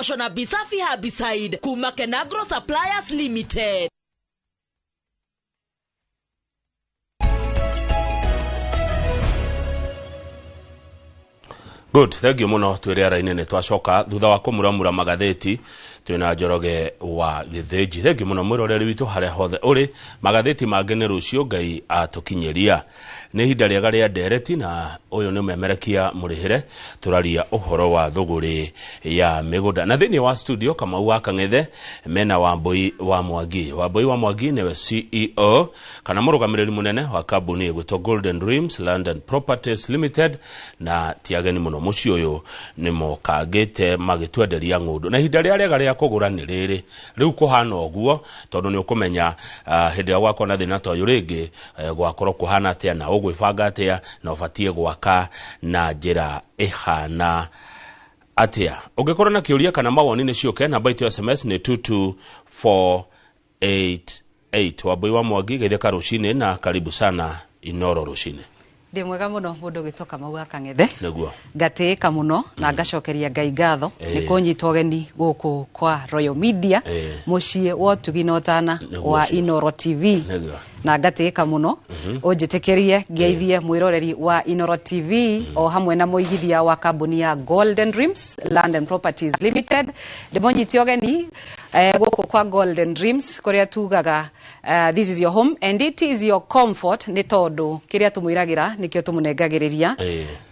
Na Bisafi Herbicide kuma Kenagro Suppliers Limited. Good, thank you muno. Twĩrĩ ara-inĩ nĩ twacoka thutha wa kũmuramura magathĩti twĩna Njoroge wa Gĩthĩnji. Thank you mũno mwĩroreri witũ harĩa hothe ũrĩ. Magathĩti mangĩ nĩ rũciũ Ngai atũkinyĩria. Nĩ ihinda rĩega rĩa ndereti, na ũyũ nĩ ũmemerekia mũrĩhĩre, tũraria ũhoro wa thũgũrĩ ya mĩgũnda, na thĩinĩ wa studio Kamau wa Kang'ethe mena Wambui wa Mwangi. Wambui wa Mwangi nĩwe CEO kana mũrũgamĩrĩri mũnene wa kambuni ĩgwĩtwo Golden Dreams Land and Properties Limited, na ti ageni mũno mũciĩ ũyũ nĩ mokangĩte magĩtwenderia ng'ũndũ, na ihinda rĩa rĩega rĩa kũgũra nĩ rĩrĩ rĩu kũhana ũguo, tondũ nĩ ũkũmenya hĩndĩ ĩrĩa gwakorwo na thĩna ta ũyũ rĩngĩ, gwakorwo kũhana atĩa na ũgwĩbanga atĩa na ũbatiĩ gwaka na njĩra ĩhana atĩa. Ũngĩkorwo na kĩũria kana mawoni nĩ ciũke, namba itũ ya SMS nĩ 22488. Wambui wa Mwangi, geithĩka rũcinĩ na karibu sana Inoro rũcinĩ. Ndĩ mwega mũno mũndũ ũgĩtwo Kamau wa Kang'ethe. Nĩguo. Ngatĩĩka mũno na ngacokeria Ngai ngatho nĩ kũnyita ũgeni gũkũ kwa Royal Media, mũciĩ wa ũtugi na ũtana wa ũcio. Inoro TV. Nĩguo. Na ngatĩĩka mũno ũnjĩtĩkĩrie ngeithie mwĩroreri wa Inoro TV o hamwe na mũigithia wa kambuni ya Golden Dreams Land and Properties Limited. Ndĩmũnyite ũgeni gũkũ kwa Golden Dreams, kũrĩa tugaga this is your home and it is your comfort, nĩ tondũ kĩrĩa tũmwĩragĩra nĩkĩo tũmũnengagĩrĩria.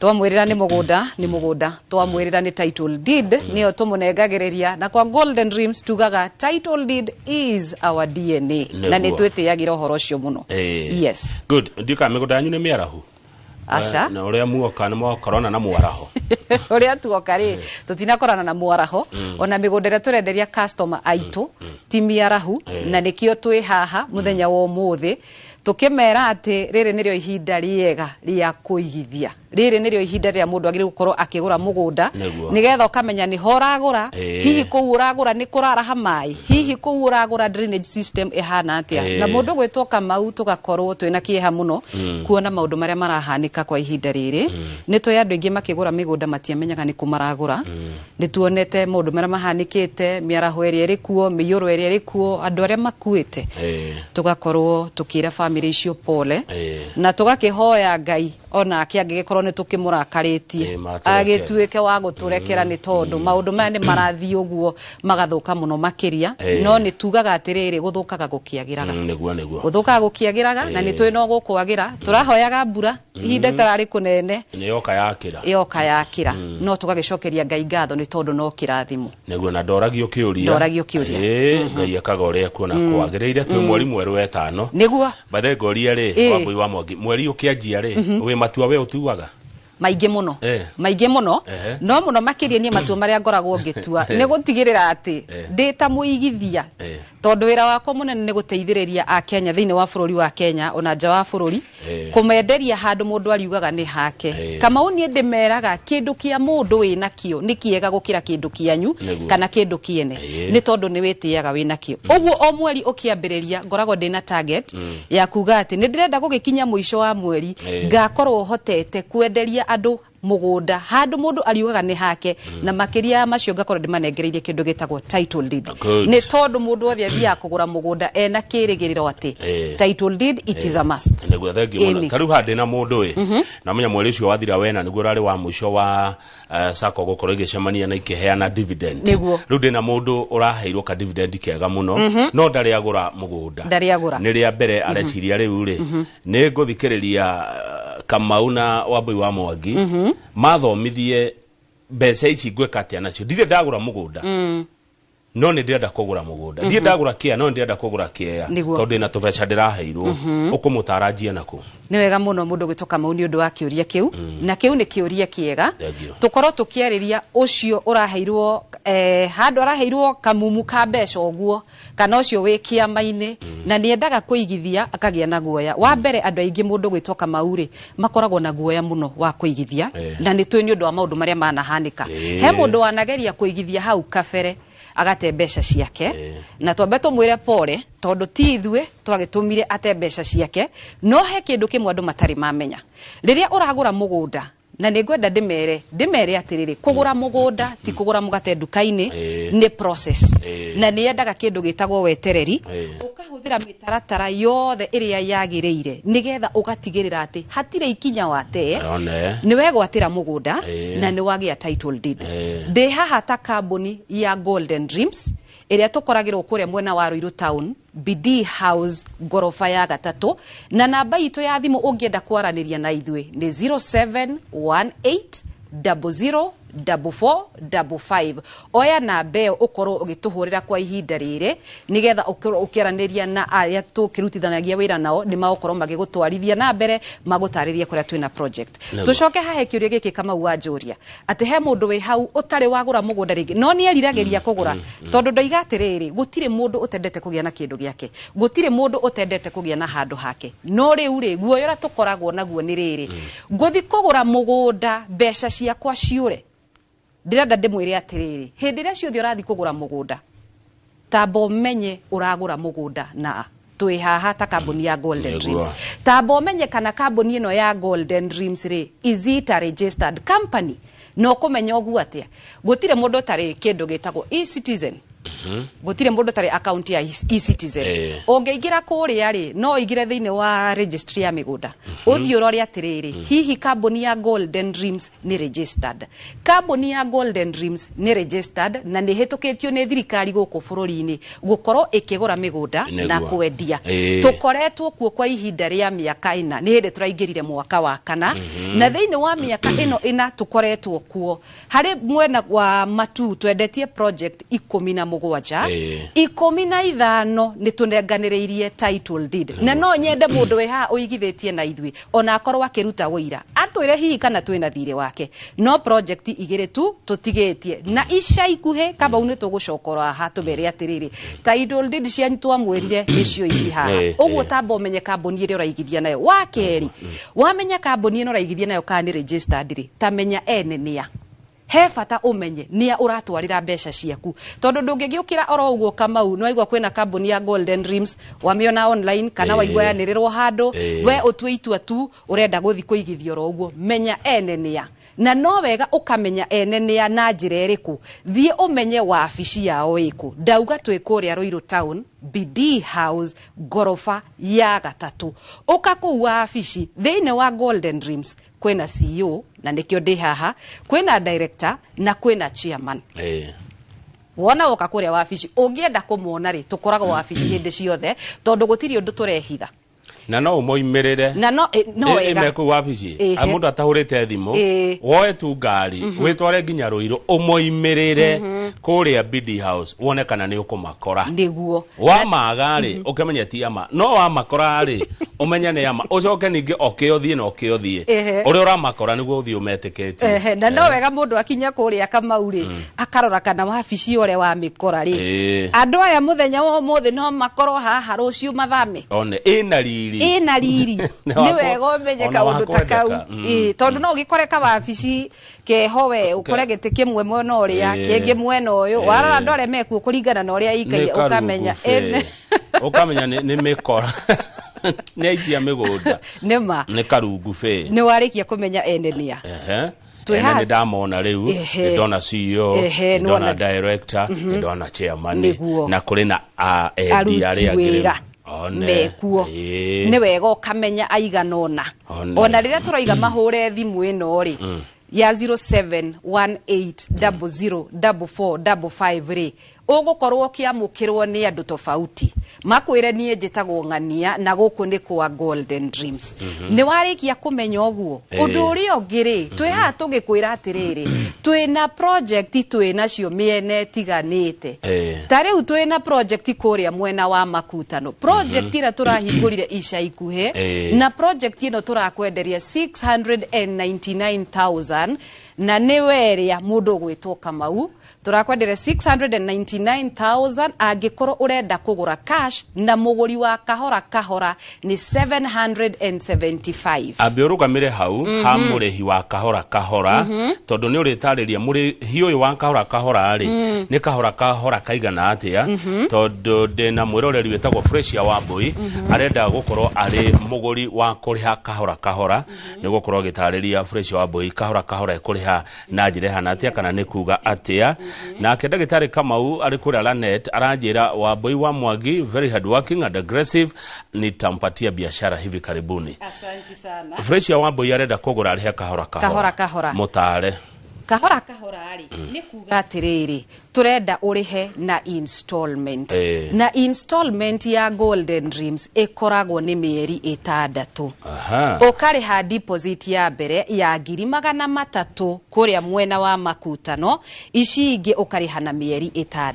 Twamwĩrĩra nĩ mũgũnda nĩ mũgũnda, twamwĩrĩra nĩ title deed nĩyo tũmũnengagĩrĩria, na kwa Golden Dreams tugaga title deed is our DNA na nĩ twĩtĩagĩra ũhoro ũcio mũno. Yes. Good. Ndiũka mĩgũnda yanyu nĩ mĩarahu? Aca. Na ũrĩa muoka nĩ mwakorona na mwaraho? Ũrĩa tuoka rĩ, tũtinakorana na mwaraho. Ona mĩgũnda ĩrĩa tũrenderia customer aitũ ti mĩarahu, na nĩkĩo twĩ haha mũthenya wa ũmũthĩ tũkĩmera atĩ rĩrĩ nĩrĩo ihinda rĩega rĩa kũigithia, rĩrĩ nĩrĩo ihinda rĩrĩa mũndũ agĩrĩirwo gũkorwo akĩgũra mũgũnda, nĩgetha ũkamenya nĩho ũragũra, hihi kũu ũragũra nĩ kũraraha maĩ, hihi kũu ũragũra drainage system ĩhana atĩa. Na mũndũ gwĩtwo Kamau, tũgakorwo twĩna kĩeha mũno kuona maũndũ marĩa marahanĩka kwa ihinda rĩrĩ. Nĩ tũĩ andũ aingĩ makĩgũra mĩgũnda matiamenyaga nĩ kũ maragũra. Nĩ tuonete maũndũ marĩa mahanĩkĩte, mĩaraho ĩrĩa ĩrĩ kuo, mĩiyũro ĩrĩa ĩrĩ kuo, andũ arĩa makuĩte. Tũgakorwo tũkĩra bamĩrĩ icio pole, na tũgakĩhoya Ngai onake angĩgĩkorwo nĩ tũkĩmũrakarĩtie matũrekere. Agĩtuĩke wa gũtũrekera, nĩ tondũ maũndũ maya nĩ marathiĩ ũguo magathũka mũno makĩria. No nĩ tugaga atĩrĩrĩ, gũthũkaga gũkĩagĩraga. Nĩguo nĩguo. Gũthũkaga gũkĩagĩraga, na nĩ tũĩ no gũkwagĩra. Tũrahoyaga mbura ihinda itararĩ kũnene. Nĩ yoka yakĩra. Yoka yakĩra, no tũgagĩcokeria Ngai ngatho nĩ tondũ no kĩrathimo. Nĩguo, na ndoragio kĩũria. Ndoragio kĩũria. Ngai ekaga ũrĩa ekuona kwagĩrĩire. Twĩ mweri mwerũ wetano. Bathe ngoria rĩ, Wambui wa Mwangi, mweri ũkĩanjia rĩ, wĩ matua we ũtuaga? Maingĩ mũno. Maingĩ mũno. No mũno makĩria niĩ matua marĩa ngoragwo ngĩtua nĩ gũtigĩrĩra atĩ ndĩ ta mũigithia, tondũ wĩra wakwa mũnene nĩ gũteithĩrĩria akenya thĩinĩ wa bũrũri wa Kenya ona nja wa bũrũri kũmenderia handũ mũndũ ariugaga nĩ hake. Kamau, niĩ ndĩmeraga kĩndũ kĩa mũndũ wĩna kĩo nĩ kĩega gũkĩra kĩndũ kĩanyu kana kĩndũ kĩene, nĩ tondũ nĩ wĩtĩaga wĩna kĩo. Ũguo o mweri ũkĩambĩrĩria ngoragwo ndĩna target ya kuga atĩ nĩ ndĩrenda gũgĩkinya mũico wa mweri ngakorwo hotete kwenderia andũ mũgũnda handũ mũndũ ariugaga nĩ hake, na makĩria ya macio ngakorwo ndĩmanengereirie kĩndũ gĩtagwo title deed. Nĩ tondũ mũndũ wothe athiaga kũgũra mũgũnda ena kĩrĩgĩrĩro atĩ title deed, it is a must. Nĩguo, thengiũ mũno. Ta rĩu haha ndĩna mũndũ ĩ namenya mweri ũcio wathira wena nĩguo ũrarĩ wa mũico wa sacco gũkorwo ĩgĩcemania na ikĩheana dividend. Rĩu ndĩna mũndũ ũraheirwo ka dividend kega mũno, no ndarĩ agũra mũgũnda. Ndarĩ agũra. Nĩ rĩa mbere areciria rĩu rĩ nĩ ngũthikĩrĩria Kamau na Wambui wa Mwangi mathomithie mbeca ici ngwĩka atĩa nacio. Ndirĩ ndagũra mũgũnda, no nĩ ndĩrenda kũgũra mũgũnda. Ndirĩ ndagũra kĩea, no nĩ ndĩrenda kũgũra kĩea, tondũ ndĩna tũbeca ndĩraheirwo. Ũkũmũtara njie nakũ? Nĩ wega mũno mũndũ gwĩtwo Kamau nĩ ũndũ wa kĩũria kĩu, na kĩu nĩ kĩũria kĩega. Thank you. Tũkorwo tũkĩarĩria ũcio ũraheirwo handũ araheirwo kamumu ka mbeca ũguo, kana ũcio wĩ kĩama-inĩ na nĩ endaga kũigithia akagĩa na guoya. Wa mbere, andũ aingĩ, mũndũ gwĩtwo Kamau rĩ, makoragwo na guoya mũno wa kũigithia, na nĩ tũĩ nĩ ũndũ wa maũndũ marĩa manahanĩka. He mũndũ wanageria kũigithia hau kabere agate mbeca ciake, na twambe tũmwĩre pole, tondũ ti ithuĩ twagĩtũmire ate mbeca ciake. No he kĩndũ kĩmwe andũ matarĩ mamenya: rĩrĩa ũragũra mũgũnda Na nĩ ngwenda ndĩmere atĩrĩrĩ, kũgũra mũgũnda ti kũgũra mũgate nduka-inĩ, nĩ process, na nĩ yendaga kĩndũ gĩtagwo wetereri, ũkahũthĩra mĩtaratara yothe ĩrĩa yagĩrĩire nĩgetha ũgatigĩrĩra atĩ hatirĩ ikinya watee, One. nĩ wegwatĩra mũgũnda na nĩ wagĩa title deed. Ndĩ haha ta kambuni ya Golden Dreams ĩrĩa tũkoragĩrwo kũrĩa mwena wa Ruiru Town, BD House, ngoroba ya gatatũ, na namba itũ ya thimũ ũngĩenda kwaranĩria na ithuĩ nĩ 0718 00 4455. Oya namba ĩyo ũkorwo ũgĩtũhũrĩra kwa ihinda rĩrĩ nĩgetha ũkorwo ũkĩaranĩria na arĩa tũkĩrutithanagia wĩra nao, nĩ magũkorwo magĩgũtwarithia na mbere, magũtarĩrie kũrĩa twĩna project. Tũcoke hahe kĩũria gĩkĩ Kamau wanjũria atĩ he mũndũ wĩ hau ũtarĩ wagũra mũgũnda rĩngĩ no nĩ eriragĩria kũgũra, tondũ ndoiga atĩrĩrĩ, gũtirĩ mũndũ ũtendete kũgĩa na kĩndũ gĩake, gũtirĩ mũndũ ũtendete kũgĩa na handũ hake, no rĩu rĩ, guoya ũrĩa tũkoragwo naguo nĩ rĩrĩ, ngũthi kũgũra mũgũnda mbeca ciakwa ciũre. Ndĩrenda ndĩmwĩre atĩrĩrĩ, hĩndĩ ĩrĩa ciothe ũrathiĩ kũgũra mũgũnda, tamba ũmenye ũragũra mũgũnda na twĩ haha ta kambuni ya Golden Dreams. Tamba ũmenye kana kambuni ĩno ya Golden Dreams rĩ, is it a registered company? Na ũkũmenya ũguo atĩa? Gũtirĩ mũndũ ũtarĩ kĩndũ gĩtagwo eCitizen, gũtirĩ mũndũ ũtarĩ account ya eCitizen. Ũngĩingĩra kũrĩa rĩ, no ũingĩre thĩinĩ wa registry ya mĩgũnda, ũthiĩ ũrore atĩrĩrĩ, hihi kambuni ya Golden Dreams nĩ registered? Kambuni ya Golden Dreams nĩ registered na nĩ ĩhĩtũkĩtio nĩ thirikari gũkũ bũrũri-inĩ gũkorwo ĩkĩgũra mĩgũnda na kwendia. Tũkoretwo kuo kwa ihinda rĩa mĩaka 4, nĩ hĩndĩ tũraingĩrire mwaka wa kana, na thĩinĩ wa mĩaka ĩno 4 tũkoretwo kuo, harĩ mwena wa Matu twendetie project 17, 15 nĩ tũnenganĩrĩirie title deed. Na no nyende mũndũ wĩ haha ũigithĩtie na ithuĩ ona akorwo akĩruta ũira atwĩre hihi kana twĩna thirĩ wake, no project 2 tu tũtigĩtie, na ica ikuhĩ Kamau nĩ tũgũcokora haha tũmere atĩrĩrĩ, title deed cianyu twamwĩrire nĩcio ici haha. Ũguo tamba ũmenye kambuni ĩrĩa ũraigithia nayo. Wa kerĩ, wamenya kambuni ĩno ũraigithia nayo kana nĩ registered rĩ, ta menya ene nĩa. He bata ũmenye nĩa ũratwarĩra mbeca ciaku, tondũ ndũngĩgĩũkĩra oro ũguo Kamau nĩ waigua kwĩna kambuni ya Golden Dreams, wamĩona online kana waigua yanĩrĩrwo handũ, we ũtue itua tu ũrenda gũthiĩ kũigithia oro ũguo. Menya ene nĩa, na no wega ũkamenya ene nĩa na njĩra ĩrĩkũ? Thiĩ ũmenye wabici yao ĩkũ. Ndauga twĩ kũrĩa Ruiru Town, BD House, ngoroba ya gatatũ. Ũka kũu wabici thĩinĩ wa Golden Dreams kwĩna CEO, na nĩkĩo ndĩ haha, kwĩna director na kwĩna chairman. Wona woka kũrĩa wabici, ũngĩenda kũmona rĩ, tũkoragwo wabici hĩndĩ ciothe tondũ gũtirĩ ũndũ tũrehitha. Na no ũmoimĩrĩre. Na no no wega. Me kũu wabici. Mũndũ atahũrĩte thimũ, woe tu ngari wĩtware nginya Ruiru, ũmoimĩrĩre kũrĩa BD House, wone kana nĩ ũkũmakora. Nĩguo. Wamaga rĩ, ũkĩmenye ti ama, no wamakora rĩ, ũmenye nĩ ama, ũcoke ningĩ oke ũthiĩ na oke ũthiĩ ũrĩa ũramakora nĩguo ũthiĩ ũmetĩkĩtie. Ehe, na no wega mũndũ akinya kũrĩa Kamau rĩ, akarora kana wabici ũrĩa wamĩkora rĩ, andũ aya mũthenya wa ũmũthĩ no makorwo haha, rũciũ mathame. One ĩna riri. Ĩna riri. Nĩ nĩ wega ũmenye ona kaũndũ ta kau. wakwendeka. Tondũ no ũgĩkore kawabici keho, we ũkore gĩtĩ kĩmwe mwena ũrĩa, kĩngĩ mwena ũyũ, warora andũ arĩa mekuo kũringana na ũrĩa ikaire, Nĩ ũkamenya karungu bee. Ũkamenya nĩ mĩkora, nĩ aici a mĩgũnda. Nĩ ma. Nĩ karungu bee. Nĩ warĩkia kũmenya ene nĩa. Twĩ Ene haha. nĩ ndamona rĩu, nĩ ndona CEO, Ehe, nĩ ndona nĩwona- director, nĩ ndona chairman, Nĩguo. na kũrĩ na endia aruti arĩa angĩ rĩu. wĩra One. mekuo. Nĩ wega ũkamenya aigana ũna. One. Ona rĩrĩa tũroiga mahũre thimũ ĩno rĩ ya 0718004455 rĩ, ũgũkorwo ũkĩamũkĩrwo nĩ andũ tofauti, makwĩre niĩ njĩtagwo ng'ania na gũkũ nĩ kwa Golden Dreams. Nĩ warĩkia kũmenya ũguo, ũndũ ũrĩa ũngĩ rĩ, twĩ haha tũgĩkwĩra atĩrĩrĩ, twĩna project twĩ nacio mĩena ĩtiganĩte. Ta rĩu twĩna project kũrĩa mwena wa Makutano, project ĩrĩa tũrahingũrire ica ikuhĩ, na project ĩno tũrakwenderia 699,000, na nĩ werĩa mũndũ ũgwĩtwo Kamau. Tũrakwenderia 699,000 angĩkorwo ũrenda kũgũra cash, na mũgũri wa kahora kahora nĩ 775. Ambe ũrũgamĩre hau ha mũrĩhi wa kahora kahora, tondũ nĩ ũrĩtarĩria mũrĩhi ũyũ wa kahora kahora rĩ, nĩ kahora kahora kaigana atĩa, tondũ ndĩna mwĩroreri wĩtagwo Fresia Wambui, arenda gũkorwo arĩ mũgũri wa kũrĩha kahora kahora. Nĩ gũkorwo agĩtarĩria Fresia Wambui kahora kahora ĩkũrĩha na njĩra ĩhana atĩa, kana nĩ kuga atĩa. Nake ndagĩtarĩ Kamau arĩ kũrĩa Lanet aranjĩra Wambui wa Mwangi very hard working and aggressive, nitampatia biashara hivi karibuni. Asante sana. Fresia Wambui arenda kũgũra arĩhe kahora kahora. Kahora kahora. Mũtare. Kahora kahora rĩ, nĩ kuga atĩrĩrĩ, tũrenda ũrĩhe na installment. Na installment ya Golden Dreams ĩkoragwo nĩ mĩeri 6. Ũkarĩha deposit ya mbere ya 300,000 kũrĩa mwena wa Makutano, ici ingĩ ũkarĩha na mĩeri 6.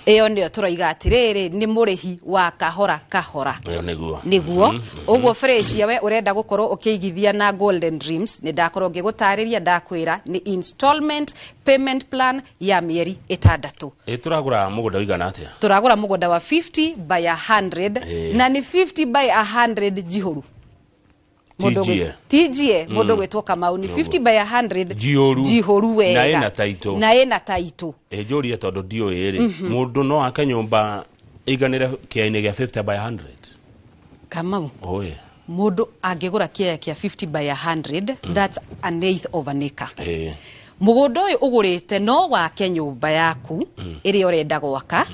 Ĩyo nĩyo tũroiga atĩrĩrĩ, nĩ mũrĩhi wa kahora kahora. Ĩyo nĩguo. Nĩguo. Ũguo Fresia, we ũrenda gũkorwo ũkĩigithia na Golden Dreams, nĩ ndakorwo ngĩgũtarĩria, ndakwĩra nĩ installment payment plan ya mĩeri 6. Ĩ tũragũra mũgũnda ũigana atĩa? Tũragũra mũgũnda wa 50 by 100, na nĩ 50 by 100 njihũru. TGA. TGA, mũndũ gwĩtwo Kamau, nĩ 50 by 100. Njihũru. Njihũru wega. Na ĩna title. Na ĩna title. Ĩ njũrie tondũ ndiũĩ rĩ, mũndũ no ake nyũmba ĩiganĩre kĩainĩ gĩa 50 by 100? Kamau, Oĩ. mũndũ angĩgũra kĩaya kĩa 50 by 100, that's an eighth of an acre. Mũgũnda ũyũ ũgũrĩte no wake nyũmba yaku ĩrĩa ũrenda gwaka,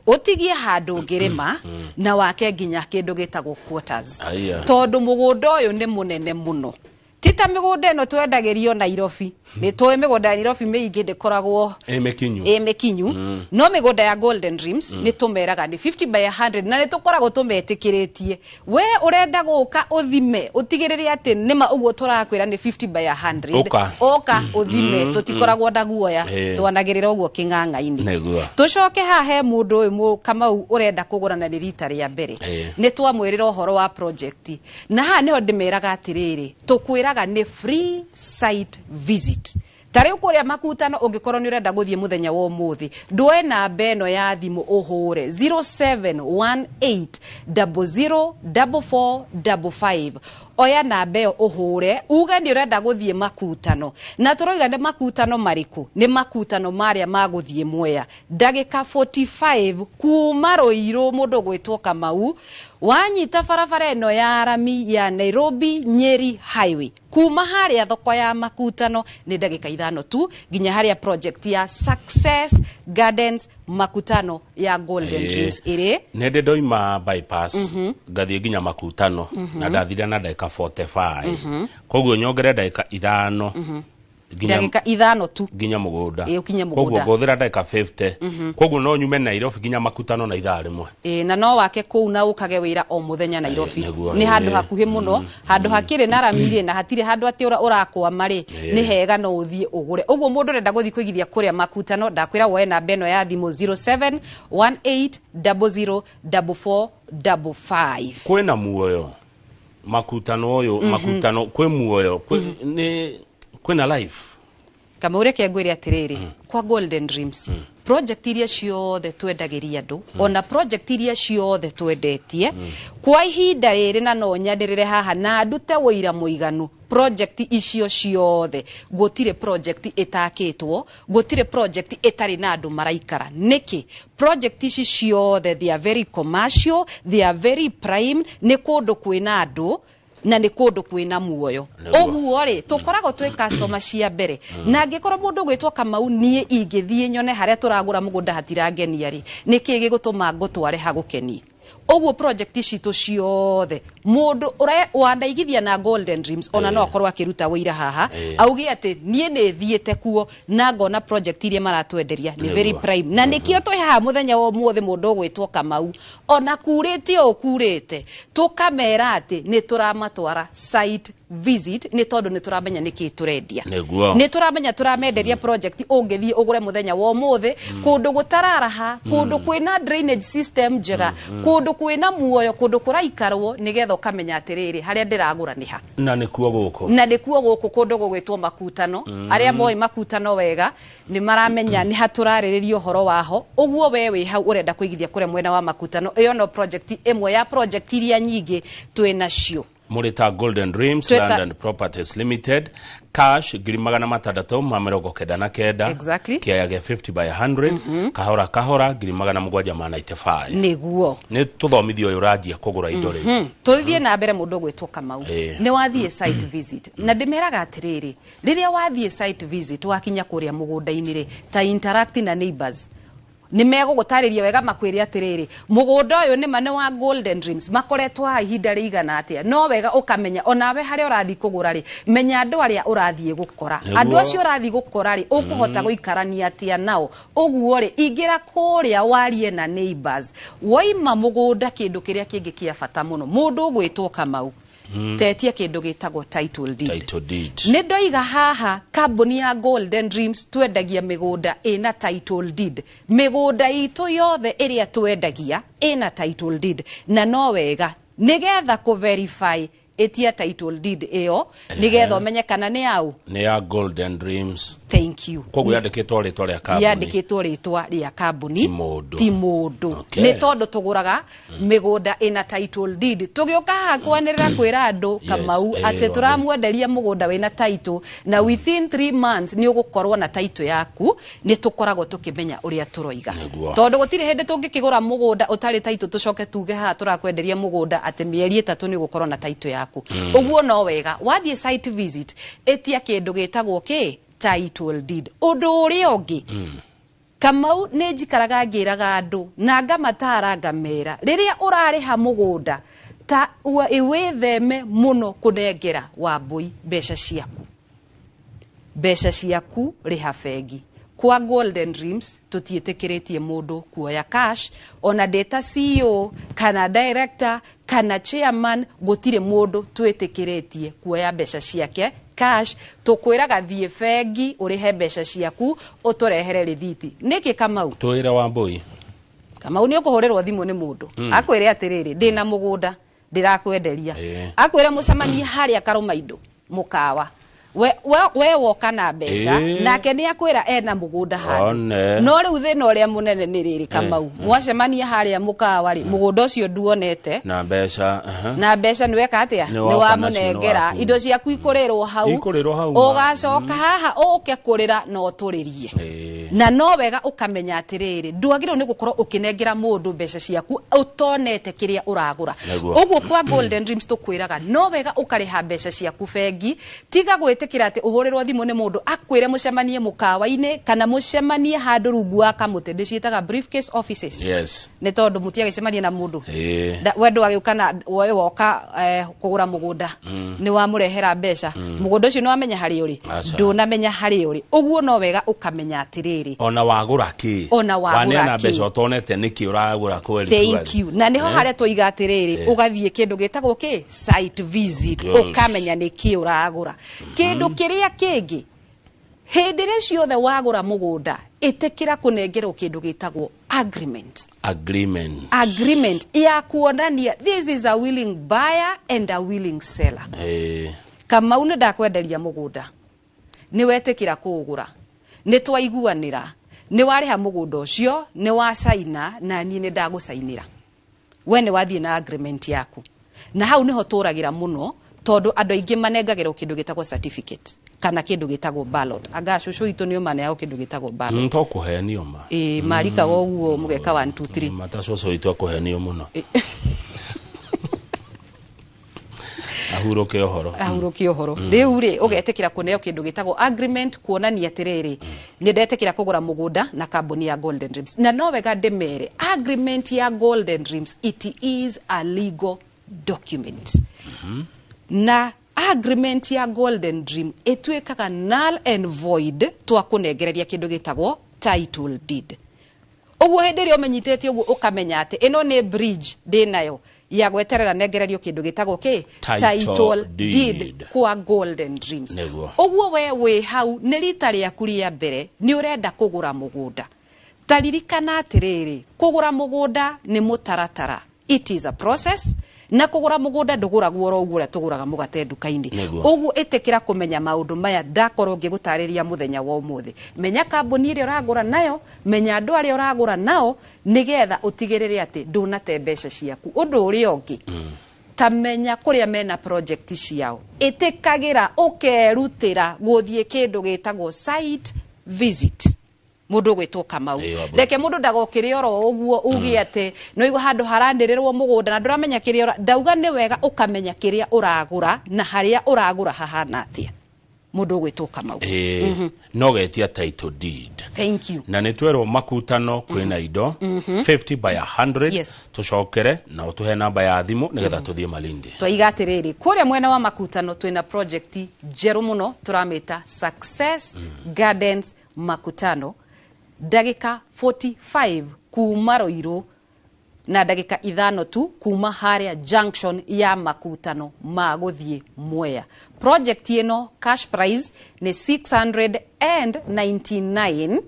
ũtigie handũ ũngĩrĩma, na wake nginya kĩndũ gĩtagwo quarters. Tondũ mũgũnda ũyũ nĩ mũnene mũno, ti ta mĩgũnda ĩno twendagĩrio Nairobi. Nĩ tũĩ mĩgũnda ya Nairobi mĩingĩ ndĩkoragwo ĩ mĩkinyu. Ĩ mĩkinyu. No mĩgũnda ya Golden Dreams nĩ tũmeraga nĩ 50 by 100, na nĩ tũkoragwo tũmetĩkĩrĩtie. We ũrenda gũka ũthime, ũtigĩrĩre atĩ nĩma ũguo tũrakwĩra nĩ 50 by 100. Ũka. Ũka ũthime, tũtikoragwo na guoya, twanagĩrĩra ũguo kĩng'ang'a-inĩ. Tũcoke haha he mũndũ ũyũ Kamau ũrenda kũgũra na nĩ rita rĩa mbere. Nĩ twamwĩrĩra ũhoro wa project, na haha nĩho ndĩmeraga atĩrĩrĩ, tũkwĩraga nĩ free site visit. Ta rĩu kũrĩa Makutano, ũngĩkorwo nĩ ũrenda gũthiĩ mũthenya wa ũmũthĩ, ndwoe namba ĩno ya thimũ ũhũre 0718004455. Oya namba ĩyo ũhũre uge nĩ ũrenda gũthiĩ Makutano. Na tũroiga nĩ Makutano marĩkũ? Nĩ Makutano marĩa ma gũthiĩ Mwea, ndagĩka 45 kuma Rũirũ. Mũndũ ũgwĩtwo Kamau, wanyita barabara ĩno ya rami ya Nairobi Nyeri Highway, kuma harĩa thoko ya Makutano nĩ ndagĩka 5 tu nginya harĩa project ya Success Gardens Makutano ya Golden Dreams ĩrĩ. Nĩ ndĩ ndoima bypass ngathiĩ nginya Makutano na ndathire na ndagĩka 45, koguo nyongere ndagĩka 5 nginya Ndagĩka 5 tu nginya mũgũnda. Ĩ, ũkinye Koguo mũgũnda. ngũhũthĩra ndagĩka 50, koguo no nyume Nairobi nginya Makutano na ithaa rĩmwe. Ĩ, na no wake kũu na ũkage wĩra o mũthenya Nairobi. Nĩ handũ hakuhĩ mũno, handũ hakĩrĩ na rami rĩ, na hatirĩ handũ atĩ ũrakwama rĩ, nĩ hega, no ũthiĩ ũgũre. Ũguo mũndũ ũrenda gũthiĩ kũigithia kũrĩa Makutano, ndakwĩra woe namba ĩno ya thimũ 0718004455. Kwĩna muoyo Makutano ũyũ? Makutano kwĩ muoyo? Nĩ kwĩna life? Kamau, reke ngwĩre atĩrĩrĩ, kwa Golden Dreams, project iria ciothe twendagĩria andũ, ona project iria ciothe twendetie kwa ihinda rĩrĩ, na no nyanĩrĩre haha na ndute wũira mũiganu, project icio ciothe gũtirĩ project ĩtakĩtwo, gũtirĩ project ĩtarĩ na andũ maraikara. Nĩkĩ? Project ici ciothe, they are very commercial, they are very prime. Nĩ kũndũ kwĩna andũ na nĩ kũndũ kwĩna muoyo. Ũguo rĩ, tũkoragwo twĩ customer cia mbere, na angĩkorwo mũndũ gwĩtwo Kamau, niĩ ingĩthiĩ nyone harĩa tũragũra mũgũnda hatirangenia rĩ, nĩkĩ gĩgũtũma ngũtware hagũkenie? Ũguo project citũ ciothe, mũndũ wanaigithia na Golden Dreams, ona no akorwo akĩruta wĩira haha, auge atĩ niĩ nĩ thiĩte kuo na ngona project iria maratwenderia nĩ very prime. Na nĩkĩo twĩ haha mũthenya wa ũmũthĩ, mũndũ ũgwĩtwo Kamau, ona kurĩte o kurĩte, tũkamera atĩ nĩ tũramatwara site visit nĩ tondũ nĩ tũramenya nĩkĩ tũrendia. Nĩguo. Nĩ tũramenya tũramenderia project ũngĩthiĩ ũgũre mũthenya wa ũmũthĩ, kũndũ gũtararaha, kũndũ kwĩna drainage system njega, kũndũ kwĩna muoyo, kũndũ kũraikarwo, nĩgetha ũkamenya atĩrĩrĩ, harĩa ndĩragũra nĩ ha. Na nĩkuo gũkũ. Na nĩkuo gũkũ, kũndũ gũgwĩtwo Makutano. Arĩa moĩ Makutano wega nĩ maramenya nĩ hatũrarĩrĩria ũhoro waho. Ũguo we wĩ hau ũrenda kũigithia kũrĩa mwena wa Makutano, ĩyo no project ĩmwe ya project iria nyingĩ twĩ nacio. Mũrĩ ta Golden Dreams Land and Properties Limited, cash 699,000. Kĩaya gĩa 50 by 100, kahora kahora, 795,000. Nĩguo. Nĩ tũthomithio ũyũ ũranjia kũgũra indo rĩu. Tũthiĩ na mbere. Mũndũ ũgwĩtwo Kamau, nĩ wathiĩ site visit, na ndĩmeraga atĩrĩrĩ, rĩrĩa wathiĩ site visit, wakinya kũrĩa mũgũnda-inĩ rĩ, ta interact na neighbors, nĩ megũgũtarĩria wega, makwĩre atĩrĩrĩ, mũgũnda ũyũ nĩma nĩ wa Golden Dreams, makoretwo haha ihinda rĩigana atĩa. No wega ũkamenya onawe harĩa ũrathiĩ kũgũra rĩ, menya andũ arĩa ũrathiĩ gũkora. Andũ acio ũrathiĩ gũkora rĩ, ũkũhota gũikarania atĩa nao? Ũguo rĩ, ingĩra kũrĩa warie na neighbors waima mũgũnda. Kĩndũ kĩrĩa kĩngĩ kĩa bata mũno, mũndũ ũgwĩtwo Kamau, tetie kĩndũ gĩtagwo title deed. Title deed. Nĩ ndoiga haha kambuni ya Golden Dreams twendagia mĩgũnda ĩna title deed. Mĩgũnda itũ yothe ĩrĩa twendagia ĩna title deed, na no wega nĩgetha kũ verify, ĩtia title deed ĩyo nĩgetha ũmenye kana nĩ au. Nĩ ya Golden Dreams. Thank you. Koguo yandĩkĩtwo rĩtwa rĩa kambuni. Yandĩkĩtwo rĩtwa rĩa kambuni. Ti mũndũ. Ti mũndũ. Nĩ tondũ tũgũraga mĩgũnda ĩna title deed. Tũgĩũka haha kwanĩrĩra kwĩra andũ, Kamau, atĩ tũramwenderia mũgũnda wĩna title na within 3 months nĩ ũgũkorwo na title yaku, nĩ tũkoragwo tũkĩmenya ũrĩa tũroiga. Tondũ gũtirĩ hĩndĩ tũngĩkĩgũra mũgũnda ũtarĩ title tũcoke tuge haha tũrakwenderia mũgũnda atĩ mĩeri 3 nĩ ũgũkorwo na title yaku. Ũguo no wega wathiĩ site visit, ĩtia kĩndũ gĩtagwo kĩ title deed. Ũndũ ũrĩa ũngĩ, Kamau, nĩ njikaraga ngĩraga andũ na ngamatara ngamera, rĩrĩa ũrarĩha mũgũnda, ta wĩtheme mũno kũnengera wambũi mbeca ciaku. Mbeca ciaku rĩha bengi. Kwa Golden Dreams tũtiĩtĩkĩrĩtie mũndũ kuoya cash, ona ndĩ ta CEO kana director kana chairman, gũtirĩ mũndũ twĩtĩkĩrĩtie kuoya mbeca ciake cash. Tũkwĩraga thiĩ bengi ũrĩhe mbeca ciaku, ũtũrehere rĩthiti. Nĩkĩ, Kamau? Twĩre wambũi. Kamau, nĩ ũkũhũrĩrwo thimũ nĩ mũndũ akwĩre atĩrĩrĩ, ndĩna mũgũnda ndĩrakwenderia. Akwĩre mũcemanie harĩa Karũmaindo mũkawa. We woka na mbeca, nake nĩ akwĩra ena mũgũnda handũ. One. No rĩu thĩna ũrĩa mũnene nĩ rĩrĩ, Kamau, mwacemania harĩa mũkawa rĩ, mũgũnda ũcio nduonete. Na mbeca, aha. Na mbeca nĩ weka atĩa? Nĩ nĩ woka nacio, nĩ wamũnengera. waku. Indo ciaku ikũrĩrwo hau. Ikũrĩrwo hau, ma. Ũgacoka haha ũke kũrĩra na ũtũrĩrie. Na no wega ũkamenya atĩrĩrĩ, ndwagĩrĩirwo nĩ gũkorwo ũkĩnengera mũndũ mbeca ciaku ũtonete kĩrĩa ũragũra. Ũguo kwa Golden Dreams tũkwĩraga no wega ũkarĩha mbeca ciaku bengi. Tiga gwĩtĩkĩra atĩ ũhũrĩrwo thimũ nĩ mũndũ akwĩre mũcemanie mũkawa-inĩ kana mũcemanie handũ rungu wa kamũtĩ. Ndĩciĩtaga briefcase offices. Nĩ tondũ mũtiagĩcemania na mũndũ. We ndwagĩũka na we woka kũgũra mũgũnda, nĩ wamũrehera mbeca, mũgũnda ũcio nĩ wamenya harĩa ũrĩ? Aca. Ndũnamenya harĩa ũrĩ. Ũguo no wega ũkamenya atĩrĩrĩ, ona wagũra kĩ, Ona wagũra waneana kĩ. mbeca ũtonete nĩkĩ ũragũra kweri. Thank you. Na niho harĩa twoiga atĩrĩrĩ, ũgathiĩ kĩndũ gĩtagwo kĩ site visit, ũkamenya nĩ kĩ ũragũra. Kĩndũ kĩrĩa kĩngĩ, hĩndĩ ĩrĩa ciothe wagũra mũgũnda, ĩtĩkĩra kũnengerwo kĩndũ gĩtagwo agreement. Agreement. Agreement ya kuonania this is a willing buyer and a willing seller. Kamau, nĩ ndakwenderia mũgũnda, nĩ wetĩkĩra kũũgũra, nĩ twaiguanĩra, nĩ warĩha mũgũnda ũcio, nĩ wacaina, na niĩ nĩ ndagũcainĩra. We nĩ wathiĩ na agreement yaku. Na hau nĩho tũragĩra mũno, tondũ andũ aingĩ manengagĩrwo kĩndũ gĩtagwo certificate kana kĩndũ gĩtagwo ballot. Anga cũcũ witũ nĩ ũmaneagwo kĩndũ gĩtagwo ballot. To kũhenio ma. Ĩ, marikaga ũguo mũgeka 1 2 3. Mata cũcũ witũ akũhenio mũno, ahurũke ũhoro. Ahurũkie ũhoro. Rĩu rĩ, ũgetĩkĩra kũneo kĩndũ gĩtagwo agreement kuonania atĩrĩrĩ, nĩ ndetĩkĩra kũgũra mũgũnda na kambuni ya Golden Dreams. Na no wega ndĩmere, agreement ya Golden Dreams, it is a legal document, na agreement ya Golden Dream ĩtuĩkaga null and void twakũnengereria kĩndũ gĩtagwo title deed. Ũguo hĩndĩ ĩrĩa ũmenyitĩte ũguo, ũkamenya atĩ ĩno nĩ bridge ndĩnayo. Ya gweterera nengererio kindu gitagwo ki? Title deed. Kwa Golden Dreams. Nĩguo. Ũguo we wĩ hau nĩ rita rĩaku rĩa mbere nĩ ũrenda kũgũra mũgũnda, ta ririkana atĩrĩrĩ, kũgũra mũgũnda nĩ mũtaratara, it is a process, na kũgũra mũgũnda ndũgũragwo oro ũguo ũrĩa tũgũraga mũgate nduka-inĩ. Nĩguo. Ũguo ĩtĩkĩra kũmenya maũndũ maya ndakorwo ngĩgũtarĩria mũthenya wa ũmũthĩ. Menya kambuni ĩrĩa ũragũra nayo, menya andũ arĩa ũragũra nao, nĩgetha ũtigĩrĩre atĩ ndũnate mbeca ciaku. Ũndũ ũrĩa ũngĩ, ta menya kũrĩa mena project ciao. Ĩtĩkagĩra ũkerutĩra gũthiĩ kĩndũ gĩtagwo site visit, mũndũ ũgwĩtwo Kamau. Ĩĩ, Wambui. Reke mũndũ ndagokĩre oro ũguo uge atĩ nĩ waigua handũ haranĩrĩrwo mũgũnda na ndũramenya kĩrĩa ndauga nĩ wega ũkamenya kĩrĩa ũragũra na harĩa ũragũra hahana atĩa, mũndũ ũgwĩtwo Kamau. Ĩĩ, no getia title deed. Thank you. Na nĩ twerwo Makutano kwĩna indo 50 by 100. Tũcokere na ũtũhe namba ya thimũ nĩgetha tũthiĩ Malindi. Twaiga atĩrĩrĩ, kũrĩa mwena wa Makutano twĩna project njerũ mũno tũramĩta Success Gardens Makutano, ndagĩka 45 kuma Ruiru na ndagĩka 5 tu kuma harĩa junction ya Makutano ma gũthiĩ Mwea. Project ĩno cash price nĩ 699.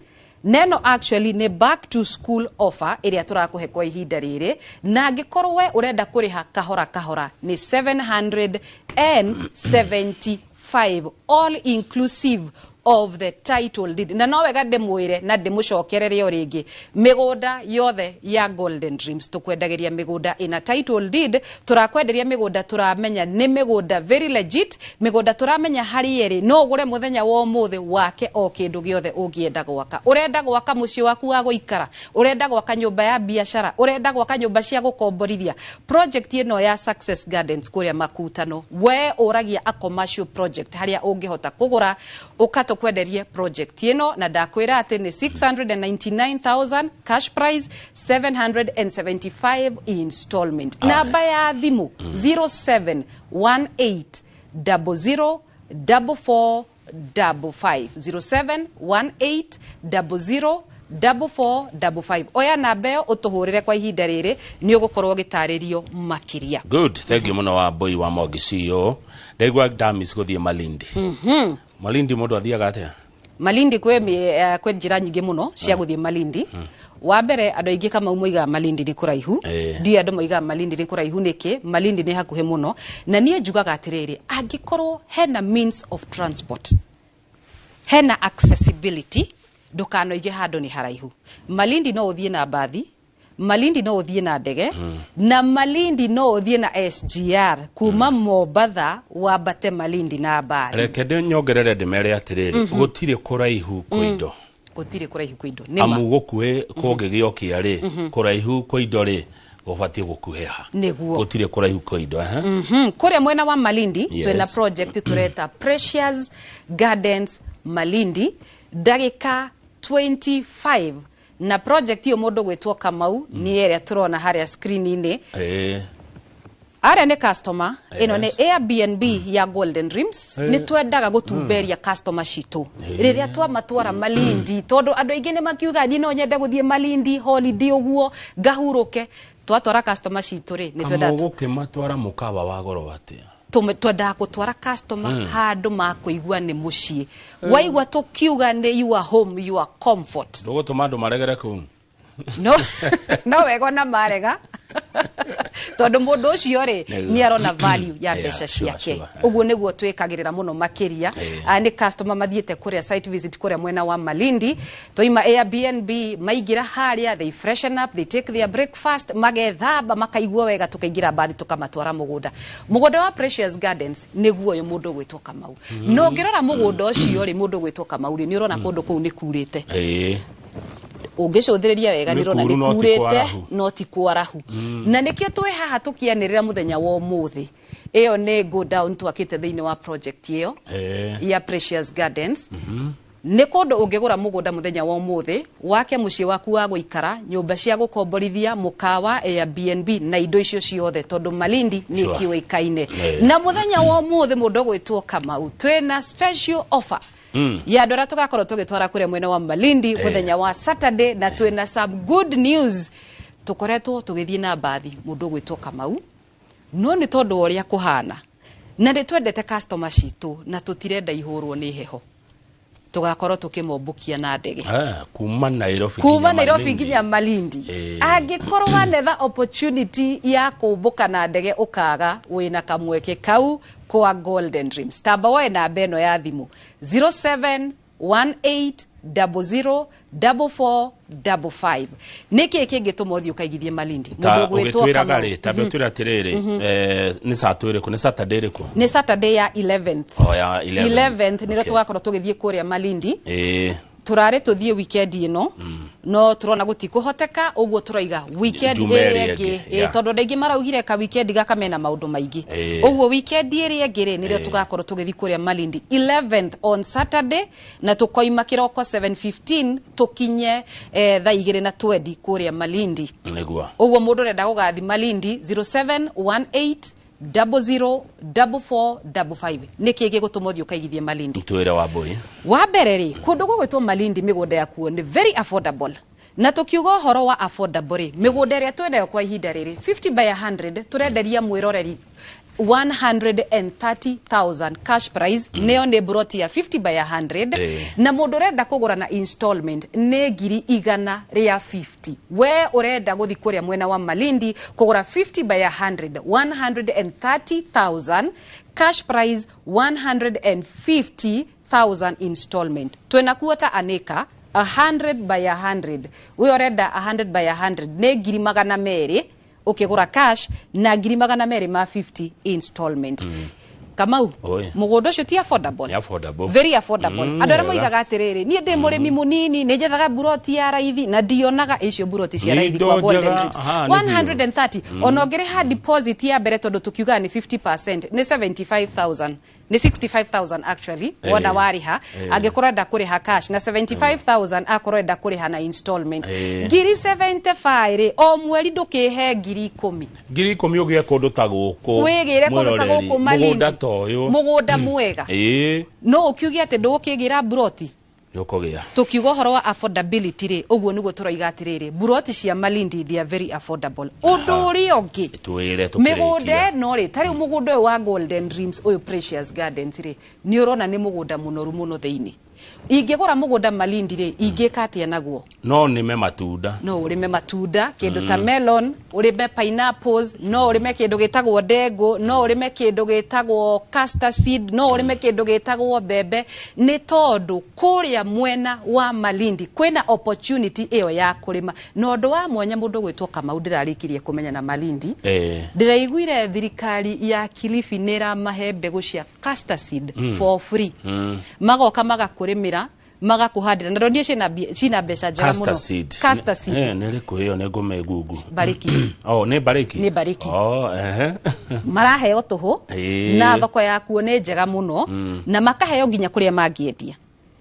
Neno actually nĩ back to school offer ĩrĩa tũrakũhe kwa ihinda rĩrĩ, na angĩkorwo we ũrenda kũrĩha kahora kahora nĩ 775, all inclusive of the title deed. Na no wega ndĩmwĩre na ndĩmũcokerere o rĩngĩ, mĩgũnda yothe ya Golden Dreams tũkwendagĩria mĩgũnda ĩna title deed. Tũrakwenderia mĩgũnda tũramenya nĩ mĩgũnda very legit, mĩgũnda tũramenya harĩa ĩrĩ. No ũgũre mũthenya wa ũmũthĩ wake o kĩndũ gĩothe ũngĩenda gwaka. Ũrenda gwaka mũciĩ waku wa gũikara, ũrenda gwaka nyũmba ya biacara, ũrenda gwaka nyũmba cia gũkomborithia, project ĩno ya Success Gardens kũrĩa Makutano, we ũragia a commercial project harĩa ũngĩhota kũgũra, ũka tũkwenderie project ĩno. Na ndakwĩra atĩ nĩ 699,000 cash price, 775 installment. Namba ya thimũ 0718 00 44 55, 0718 00 44 55. Oya namba ĩyo ũtũhũrĩre kwa ihinda rĩrĩ, nĩ ũgũkorwo ũgĩtarĩrio makĩria. Good, thank you mũno Wambui wa Mwangi CEO. Ndaigua ndamis gũthiĩ Malindi. Malindi mũndũ athiaga atĩa? Malindi kwĩ njĩra nyingĩ mũno cia gũthiĩ Malindi. Wa mbere, andũ aingĩ Kamau moigaga Malindi nĩ kũraihu. Ndiũĩ andũ moigaga Malindi nĩ kũraihu nĩkĩ. Malindi nĩ hakuhĩ mũno, na niĩ njugaga atĩrĩrĩ, angĩkorwo hena means of transport, hena accessibility, ndũkanoige handũ nĩ haraihu. Malindi no ũthiĩ na mbathi, Malindi no ũthiĩ na ndege, na Malindi no ũthiĩ na SGR kuma Mombatha wambate Malindi na mbathi. Reke ndĩ nyongerere ndĩmere atĩrĩrĩ, gũtirĩ kũraihu kwĩ indo. Gũtirĩ kũraihu kwĩ indo, nĩ ma. Amu gũkuhĩ kũngĩgĩokia rĩ, kũraihu kwa indo rĩ gũbatiĩ gũkuhĩha. Nĩguo. Gũtirĩ kũraihu kwa indo, ehe. Kũrĩa mwena wa Malindi twĩna project tũreta Precious Gardens Malindi, ndagĩka 25 na project iyo mũndũ gwĩtwo Kamau nĩ ĩrĩa tũrona harĩa screen-inĩ. Arĩa nĩ customer ĩno nĩ Airbnb ya Golden Dreams. Nĩ twendaga gũtumberia customer citũ rĩrĩa twamatwara Malindi, tondũ andũ aingĩ nĩ makiuga, "Niĩ no nyende gũthiĩ Malindi holiday ũguo ngahurũke." Twatwara customer citũ rĩ, nĩ twendaga Kamau gũkĩmatwara mũkawa wa goro atĩa? Twendaga gũtwara customer handũ makũigua nĩ mũciĩ. Waigua tũkiuga nĩ your home, your comfort. Ndũgũtũma andũ maregere kũu? No wega ona marega, tondũ mũndũ ũcio rĩ nĩ arona value ya mbeca ciake. Ũguo nĩguo twĩkagĩrĩra mũno makĩria. Ah, nĩ customer mathiĩte kũrĩa site visit kũrĩa mwena wa Malindi. Twaima Airbnb, maingĩra harĩa, they freshen up, they take their breakfast, magethamba, makaigua wega, tukaingĩra mbathi tukamatwara mũgũnda. Mũgũnda wa Precious Gardens nĩguo ũyũ, mũndũ ũgwĩtwo Kamau. Na ũngĩrora mũgũnda ũcio rĩ, mũndũ ũgwĩtwo Kamau rĩ, nĩ ũrona kũndũ kũu nĩ kurĩte. Ũngĩcũthĩrĩria wega Nĩ nĩ ũrona kuru nĩ no ti kurĩte kwarahu. No ti kwarahu, na nĩkĩo twĩ haha tũkĩanĩrĩra mũthenya wa ũmũthĩ. Ĩyo nĩ go down twakĩte thĩinĩ wa project ĩyo ya Precious Gardens. Nĩ kũndũ ũngĩgũra mũgũnda mũthenya wa ũmũthĩ, wake mũciĩ waku wa gũikara, nyũmba cia gũkomborithia, mũkawa, Airbnb na indo icio ciothe, tondũ Malindi nĩ kĩũĩkaine. Na mũthenya wa ũmũthĩ, mũndũ ũgwĩtwo Kamau, twĩna special offer ya andũ arĩa tũgakorwo tũgĩtwara kũrĩa mwena wa Malindi mũthenya wa Saturday, na twĩna some good news. Tũkoretwo tũgĩthiĩ na mbathi, mũndũ ũgwĩtwo Kamau. No nĩ tondũ wa ũrĩa kũhana na nĩ twendete customer citũ na tũtirenda ihũrwo nĩ heho, tũgakorwo tũkĩmombũkia na ndege. Kuma Nairobi kuma nginya Nairobi Malindi. Nginya Malindi. Angĩkorwo wanetha opportunity ya kũmbũka na ndege ũkaga, wĩna kamweke kau kwa Golden Dreams. Tamba woe namba ĩno ya thimũ, 0718004455. Nĩkĩ kĩngĩtũma ũthiĩ ũkaigithie Malindi? Ta Mũndũ ũgwĩtwo ũgĩtwĩraga Kamau. rĩ, tambe ũtwĩre atĩrĩrĩ, nĩ saa twĩrĩkũ, nĩ Saturday ĩrĩkũ? Nĩ Saturday ya 11th. O ya 11th. 11th nĩrĩo tũgakorwo tũgĩthiĩ kũrĩa Malindi. Turarĩ tũthiĩ weekend ĩno, no turona gũtikũhoteka, ũguo tũraiga weekend Juma ĩrĩa ĩrĩa ĩngĩ. ĩngĩ, yeah. Tondũ andũ aingĩ maraugire ka weekend gaka mena maũndũ maingĩ. Ũguo weekend ĩrĩa ĩngĩ rĩ, nĩrĩo tũgakorwo tũgĩthiĩ kũrĩa Malindi, 11th on Saturday, na tũkoima kĩroko 7:15 tũkinye thaa igĩrĩ na twendi kũrĩa Malindi. Ũguo mũndũ ũrenda gũgathi Malindi, 0718 004455. Nĩkĩ gĩgũtũma ũthiĩ ũkaigithie Malindi? Twĩre wa mbũi. Wa mbere rĩ, kũndũ gũgwĩtwo Malindi mĩgũnda yakuo nĩ very affordable, na tũkiuga ũhoro wa affordable rĩ, mĩgũnda ĩrĩa twĩnayo kwa ihinda rĩrĩ, 50 by 100, tũrenderia mwĩroreri 130,000 cash price, nĩyo nĩ broti ya 50 by 100. Na mũndũ ũrenda kũgũra na installment nĩ ngiri igana rĩa 50. We ũrenda gũthi kũrĩa mwena wa Malindi kũgũra 50 by 100, 130,000 cash price, 150,000 installment. Twĩna quarter an acre, 100 by 100. We ũrenda 100 by 100 nĩ ngiri magana merĩ ũkĩgũra cash na ngiri magana merĩ ma 50 installment. Kamau, Oi. mũgũnda ũcio ti affordable? Nĩ affordable. Very affordable. Andũ arĩa Wega. moigaga atĩrĩrĩ, niĩ ndĩ mũrĩmi mũnini, nĩ njethaga buroti ya raithi na ndionaga icio buroti cia Nĩ raithi indo kwa Golden njega, Dreams. aha, nĩ biũ. 130, ona ũngĩrĩha deposit ya mbere, tondũ tũkiugaga nĩ 50%, nĩ 75,000, nĩ 65,000 actually wona warĩha. Angĩkorwo enda kũrĩha cash, na 75,000 akorwo enda kũrĩha na installment. Ngiri 75 rĩ, o mweri ndũkĩhe ngiri ikũmi. Ngiri ikũmi ũgĩe kũndũ ta gũkũ. Wĩgĩre kũndũ ta mwĩroreri, gũkũ Malindi. Mũgũnda ta ũyũ. Mũgũnda mwega. No ũkiuge atĩ ndũgũkĩgĩra buroti? Nĩũkũgĩa. Tukiuga ũhoro wa affordability rĩ, ũguo nĩguo tũroiga atĩrĩrĩ, buroti cia Malindi, they are very affordable. Ũndũ ũrĩa ũngĩ, Twĩre mĩgũnda tũkĩrĩkia. ĩno rĩ, ta rĩu mũgũnda ũyũ wa Golden Dreams ũyũ, Precious Gardens rĩ, nĩ ũrona nĩ mũgũnda mũnoru mũno thĩinĩ. Ingĩgũra mũgũnda Malindi rĩ, ingĩka atĩa naguo? No nĩme matunda. No ũrĩme matunda, kĩndũ ta melon, ũrĩme pineapples, no ũrĩme kĩndũ gĩtagwo ndengũ, no ũrĩme kĩndũ gĩtagwo castor seed, no ũrĩme kĩndũ gĩtagwo mbembe, nĩ tondũ kũrĩa mwena wa Malindi kwĩna opportunity ĩyo ya kũrĩma. Na ũndũ wa mwanya, mũndũ gwĩtwo Kamau, ndĩrarĩkirie kũmenya na Malindi, ndĩraiguire thirikari ya Kilifi nĩ ĩramahe mbegũ cia castor seed for free. Magoka magakũrĩmĩra, magakũhandĩra, na ndonire cina mbeca njega Castor mũno. seed. Castor seed. Nĩ ĩrĩkũ ĩyo? Nĩ ngũmĩgungu. Bariki. Oh, nĩ bariki. Nĩ bariki. Oh, ehe. Maraheo tũhũ na thoko yakuo nĩ njega mũno, na makaheo nginya kũrĩa mangĩendia.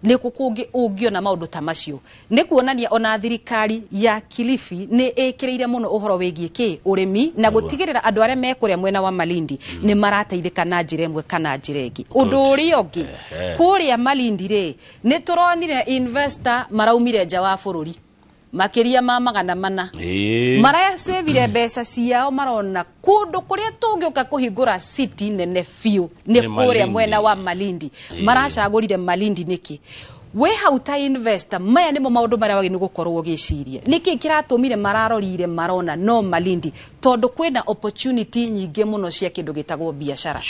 Nĩ kũ kũngĩ ũngĩona maũndũ ta macio? Nĩ kuonania ona thirikari ya Kilifi nĩ ĩkĩrĩire mũno ũhoro wĩgiĩ kĩ ũrĩmi na gũtigĩrĩra andũ arĩa me kũrĩa mwena wa Malindi nĩ marateithĩka na njĩra ĩmwe kana njĩra ĩngĩ. Ũndũ ũrĩa ũngĩ, kũrĩa Malindi rĩ, nĩ tũronire investor maraumire nja wa bũrũri makĩria ma 400, maracĩvire mbeca ciao, marona kũndũ kũrĩa tũngĩũka kũhingũra city nene biũ nĩ Nĩ kũrĩa Malindi. mwena wa Malindi. Maracagũrire Malindi nĩkĩ? Wĩ hau ta investor, maya nĩmo maũndũ marĩa wagĩrĩirwo gũkorwo ũgĩciria. Nĩkĩ kĩratũmire mararorire marona no Malindi? Tondũ kwĩna opportunity nyingĩ mũno cia kĩndũ gĩtagwo biacara.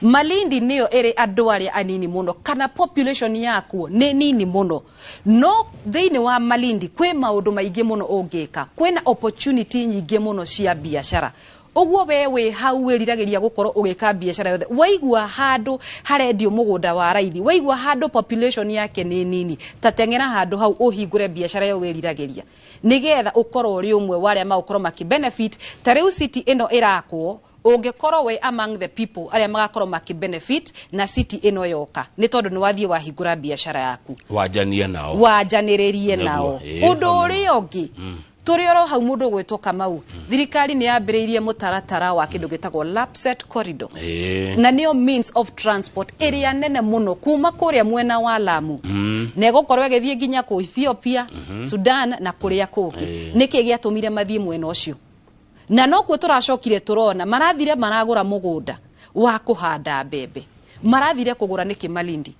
Malindi nĩyo ĩrĩ andũ arĩa anini mũno, kana population yakuo nĩ nini mũno, no thĩinĩ wa Malindi kwĩ maũndũ maingĩ mũno ũngĩka, kwĩna opportunity nyingĩ mũno cia biacara. Ũguo we wĩ hau wĩriragĩria gũkorwo ũgĩka biacara yothe, waigua handũ harendio mũgũnda wa raithi, waigua handũ population yake nĩ nini, ta teng'era handũ hau ũhingũre biacara ĩyo wĩriragĩria, nĩgetha ũkorwo ũrĩ ũmwe wa arĩa magũkorwo makĩ benefit. Ta rĩu city ĩno ĩrakwo, ũngĩkorwo wĩ among the people arĩa magakorwo makĩ benefit na city ĩno yoka, nĩ tondũ nĩ wathiĩ wahingũra biacara yaku. Wanjanie nao. Wanjanĩrĩrie Nĩguo, nao. Ũndũ hau nĩguo. ũrĩa ũngĩ, tũrĩ oro hau, mũndũ ũgwĩtwo Kamau, thirikari nĩ yambĩrĩirie mũtaratara wa kĩndũ gĩtagwo Lapsset Corridor, na nĩyo means of transport ĩrĩa nene mũno kuma kũrĩa mwena wa Lamu, na ĩgũkorwo ĩgĩthiĩ nginya kũ Ethiopia, Sudan na kũrĩa kũngĩ. Nĩkĩ gĩatũmire mathiĩ mwena ũcio? Na nokuo tũracokire tũrona marathire maragũra mũgũnda wa kũhanda mbembe, marathire kũgũra nĩkĩ Malindi.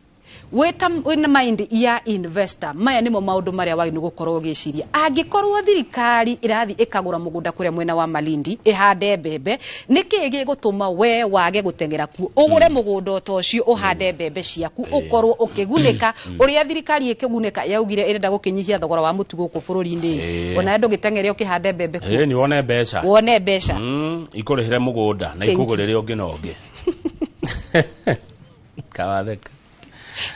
Wĩta wĩna mind ya investor, maya nĩmo maũndũ marĩa wagĩrĩirwo gũkorwo ũgĩciria. Angĩkorwo thirikari ĩrathiĩ ĩkagũra mũgũnda kũrĩa mwena wa Malindi ĩhande mbembe, nĩkĩ gĩgũtũma we wage gũteng'era kuo ũgũre mũgũnda ta ũcio, ũhande mbembe ciaku, ũkorwo ũkĩgunĩka ũrĩa thirikari ĩkĩgunĩka yaugire ĩrenda gũkĩnyihia thogora wa mũtu gũkũ bũrũri-inĩ? Ona ndũgĩteng'ere ũkĩhande mbembe kuo. Ĩ ni wone mbeca. Wone mbeca. Ikũrĩhĩre mũgũnda na Thank you. ikũgũrĩre ũngĩ na ũngĩ kawatheka.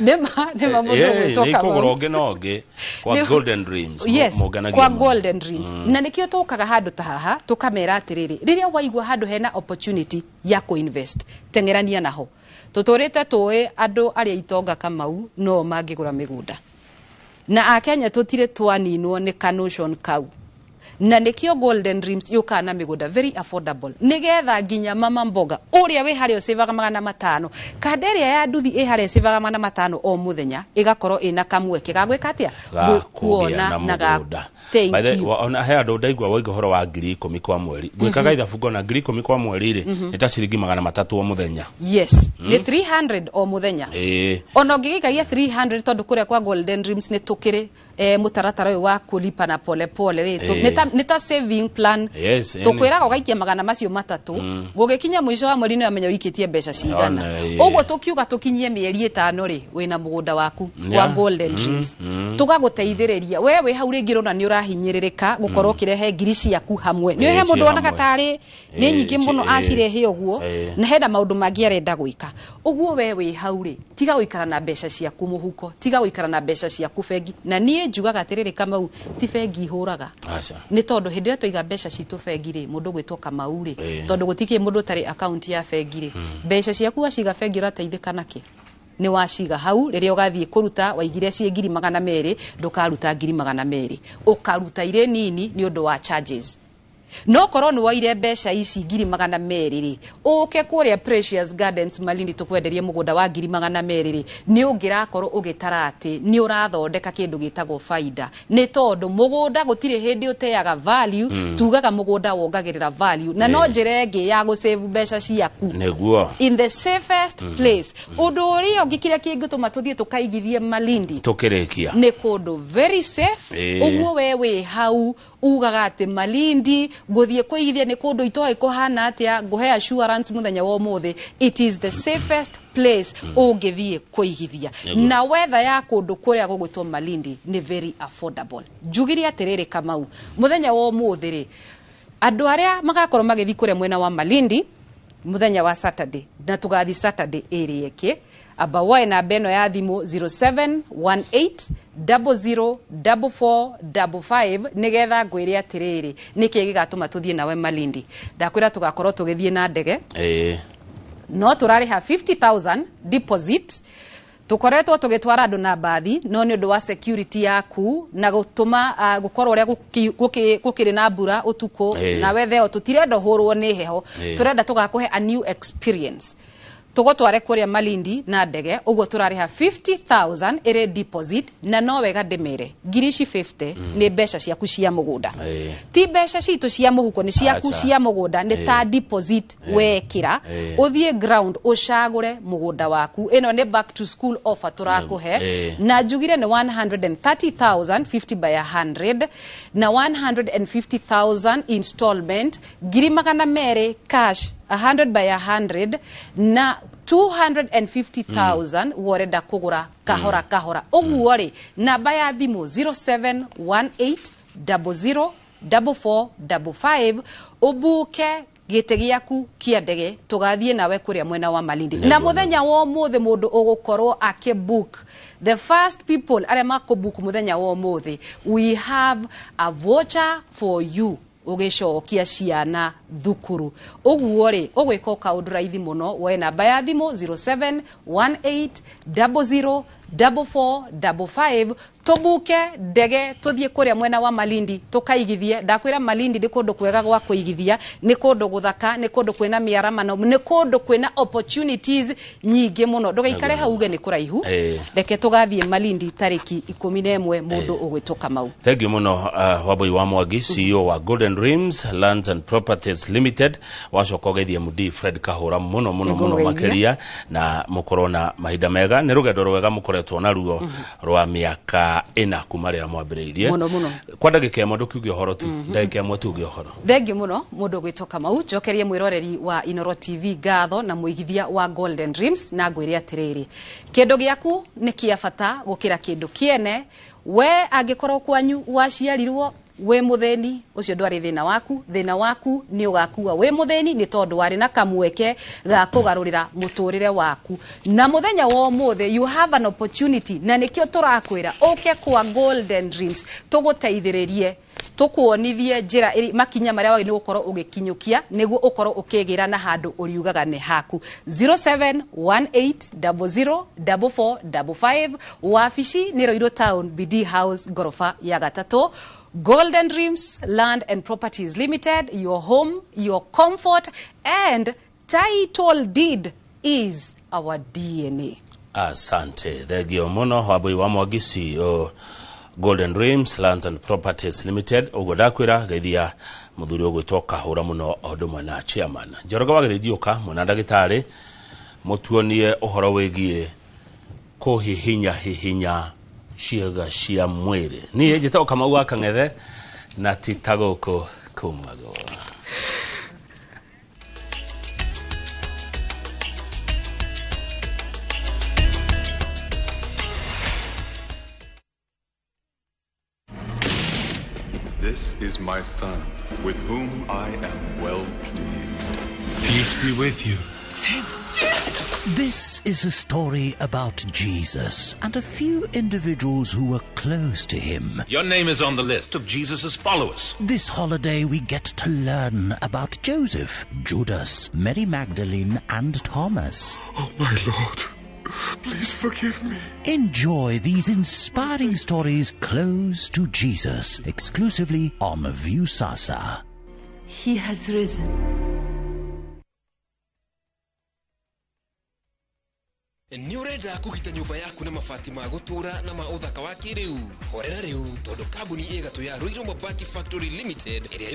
Nĩma mũndũ ũgwĩtwo nĩ Kamau. ikũgũra ũngĩ na ũngĩ kwa Golden Dreams. Yes, Mũngenagia kwa mũno. Golden Dreams. Na nĩkĩo tũkaga handũ ta haha tũkamera atĩrĩrĩ, rĩrĩa waigua handũ hena opportunity ya kũinvest, teng'erania naho. Tũtũrĩte tũĩ andũ arĩa itonga, Kamau, no mangĩgũra mĩgũnda, na akenya tũtirĩ twaninwo nĩ kanotion kau, na nĩkĩo Golden Dreams yũkaga na mĩgũnda very affordable, nĩgetha nginya mama mboga ũrĩa wĩ harĩa ũcĩvaga 500, kanda ĩrĩa ya nduthi ĩ harĩa ĩcĩvaga 500 o mũthenya, ĩgakorwo ĩna kamweke ga gwĩka atĩa? Ga kũgĩa na ga mũgũnda. Thank By the- you. Ona he andũ ndaigua woiga ũhoro wa 10,000 kwa mweri, gwĩkaga ithabu ngona 10,000 kwa mweri rĩ, nĩ ta ciringi 300 o mũthenya. Yes, nĩ 300 o mũthenya. Ona ũngĩgĩikagia 300, tondũ kũrĩa kwa Golden Dreams nĩ tũkĩrĩ mũtaratara ũyũ wa kulipa na pole pole rĩ, nĩ ta saving plan. Tũkwĩraga ũgaikia 300, gũgĩkinya mũico wa mweri nĩ wamenya ũikĩtie mbeca cigana. Ona, ĩĩ. Ũguo tũkiuga tũkinyie mĩeri 5 rĩ, wĩna mũgũnda waku wa Golden Dreams. Tũgagũteithĩrĩria we wĩ hau rĩngĩ ũrona nĩ ũrahinyĩrĩrĩka gũkorwo ũkĩrehe ngiri ciaku hamwe, nĩ he Ĩĩ, mũndũ ciĩ wonaga hamwe. tarĩ nĩ nyingĩ mũno, acirehe ũguo, na hena maũndũ mangĩ arenda gwĩka. Ũguo we wĩ hau rĩ, tiga gũikara na mbeca ciaku mũhuko, tiga gũikara na mbeca ciaku bengi. Na niĩ njugaga atĩrĩrĩ, Kamau, ti bengi ihũraga. Aca. Nĩ tondũ hĩndĩ ĩrĩa twaiga mbeca citũ bengi rĩ, mũndũ gwĩtwo Kamau rĩ, tondũ gũtikĩrĩ mũndũ ũtarĩ akaunti ya bengi rĩ, mbeca ciaku waciga bengi ũrateithĩka nakĩ? Nĩ waciga hau, rĩrĩa ũgathiĩ kũruta waigire ciĩ 200,000, ndũkaruta 200,000, ũkaruta irĩ nini nĩ ũndũ wa charges. No korwo nĩ woire mbeca ici 200,000 rĩ, ũke kũrĩa Precious Gardens Malindi tũkwenderie mũgũnda wa 200,000 rĩ, nĩ ũngĩrakorwo ũgĩtara atĩ nĩ ũrathondeka kĩndũ gĩtagwo faida, nĩ tondũ mũgũnda gũtirĩ hĩndĩ ũteaga value. Tugaga mũgũnda wongagĩrĩra value, na no njĩra ĩngĩ ya gũsave mbeca ciaku in the safest place. Ũndũ ũrĩa ũngĩ kĩrĩa kĩngĩtũma tũthiĩ tũkaigithie Malindi, Tũkĩrĩkia, nĩ kũndũ very safe. Ũguo we wĩ hau ugaga atĩ Malindi ngũthiĩ kũigithia nĩ kũndũ itoĩ kũhana atĩa, ngũhe assurance mũthenya wa ũmũthĩ, it is the safest place ũngĩthiĩ kũigithia. Na wetha ya kũndũ kũrĩa gũgwĩtwo Malindi nĩ very affordable. Njugire atĩrĩrĩ, Kamau, mũthenya wa ũmũthĩ rĩ, andũ arĩa magakorwo magĩthiĩ kũrĩa mwena wa Malindi mũthenya wa Saturday, na tũgathiĩ Saturday ĩrĩa ĩngĩ, amba woe namba ĩno ya thimũ 0718 004455, nĩgetha ngwĩre atĩrĩrĩ, nĩkĩ gĩgatũma tũthiĩ nawe Malindi. Ndakwĩra tũgakorwo tũgĩthiĩ na ndege, no tũrarĩha 50,000 deposit. Tukoretwo tũgĩtwara andũ na mbathi, no nĩ ũndũ wa security yaku na gũtũma gũkorwo ũrĩa gũkĩrĩ na mbura ũtukũ, na wetheo tũtirenda ũhũrwo nĩ heho. Tũrenda tũgakũhe a new experience, tũgũtware kũrĩa Malindi na ndege. Ũguo tũrarĩha 50,000 ĩrĩ deposit. Na no wega ndĩmere, ngiri ici 50 nĩ mbeca ciaku cia mũgũnda, ti mbeca citũ cia mũhuko, nĩ ciaku Acha. cia mũgũnda, nĩ ta deposit wekĩra ũthiĩ ground ũcagũre mũgũnda waku. Ĩno nĩ back to school offer tũrakũhe. Na njugire nĩ 130,000, 50 by 100, na 150,000 installment, 200,000 cash, 100 by 100, na 250,000 worenda kũgũra kahora kahora. Ũguo rĩ, namba ya thimũ 0718 00 4455, ũbuke gĩtĩ gĩaku kĩa ndege, tũgathiĩ nawe kũrĩa mwena wa Malindi. Na mũthenya wa ũmũthĩ mũndũ ũgũkorwo akĩbook, the first people arĩa makũbook mũthenya wa ũmũthĩ, we have a voucher for you ũgĩcokia ciana thukuru. Ũguo rĩ, ũgwĩka o kaũndũ raithi mũno, woe namba ya thimũ 0718 00 4455. Tubuke ndege tuthie kuria mwena wa Malindi tukaigithie. Ndakwira Malindi ni kundu kwega gwa kuigithia, ni kundu guthaka, ni kundu kwina miaramano, ni kundu kwina opportunities nyingi muno. Ndugaikare hau uge ni kuraihu. Reke tugathie Malindi tariki 11 mundu ugwitwo Kamau. Thank you muno Wambui wa Mwangi, CEO wa Golden Dreams Lands and Properties Limited. Wacoka ũgeithie MD Fred Kahũra muno muno muno makiria, na mukorwo na mahinda mega. Nĩ rũgendo rwega mũkoretwo naruo rwa mĩaka 4 kuma rĩrĩa mwambĩrĩirie. Muno muno. Kwa ndagĩka ĩmwe ndũkiuge ũhoro tu, ndagĩka ĩmwe tuge ũhoro. Thengiũ mũno mũndũ ũgwĩtwo Kamau. Njokerie mwĩroreri wa Inoro TV ngatho na mũigithia wa Golden Dreams, na ngwĩre atĩrĩrĩ, kĩndũ gĩaku nĩ kĩa bata gũkĩra kĩndũ kĩene. We angĩkorwo kwanyu waciarirwo wĩ mũthĩni, ũcio ndwarĩ thĩna waku. Thĩna waku nĩ ũgakua wĩ mũthĩni, nĩ tondũ warĩ na kamweke ga kũgarũrĩra mũtũrĩre waku. Na mũthenya wa ũmũthĩ you have an opportunity, na nĩkĩo tũrakwĩra ũke kwa Golden Dreams tũgũteithĩrĩrie, tũkuonithie njĩra makinya marĩa wagĩrĩirwo gũkorwo ũgĩkinyũkia nĩguo ũkorwo ũkĩgĩra na handũ ũriugaga nĩ haku. 0718004455. Wabici nĩ Ruiru Town, BD House, ngoroba ya gatatũ. Golden Dreams Land and Properties Limited, your home, your comfort, and title deed is our DNA. Asante. Thengio muno Wambui wa Mwangi, CEO Golden Dreams Lands and Properties Limited. Uguo ndakwira geithia muthuri ũgwĩtwo Kahũra mũno o ũndũ ũmwe na chairman Njoroge wa Gĩthĩnji. Ũka mwena ndagĩtarĩ mũtuonie ũhoro wĩgiĩ kũhihinya hihinya ciĩga cia mwĩrĩ. Niĩ njĩtagwo Kamau wa Kang'ethe na ti ta gũkũ kumagwo. This is my son, with whom I am well pleased. Peace be with you. This is a story about Jesus and a few individuals who were close to him. Your name is on the list of Jesus' followers. This holiday we get to learn about Joseph, Judas, Mary Magdalene, and Thomas. Oh, my Lord, please forgive me. Enjoy these inspiring stories close to Jesus, exclusively on Viusasa. He has risen. Nĩ ũrenda kũgita nyũmba yaku na mabati ma gũtũũra na ma ũthaka wa kĩrĩu? Horera rĩu, tondũ kambuni ĩ gatũ ya Ruiru Mabati Factory Limited ĩrĩa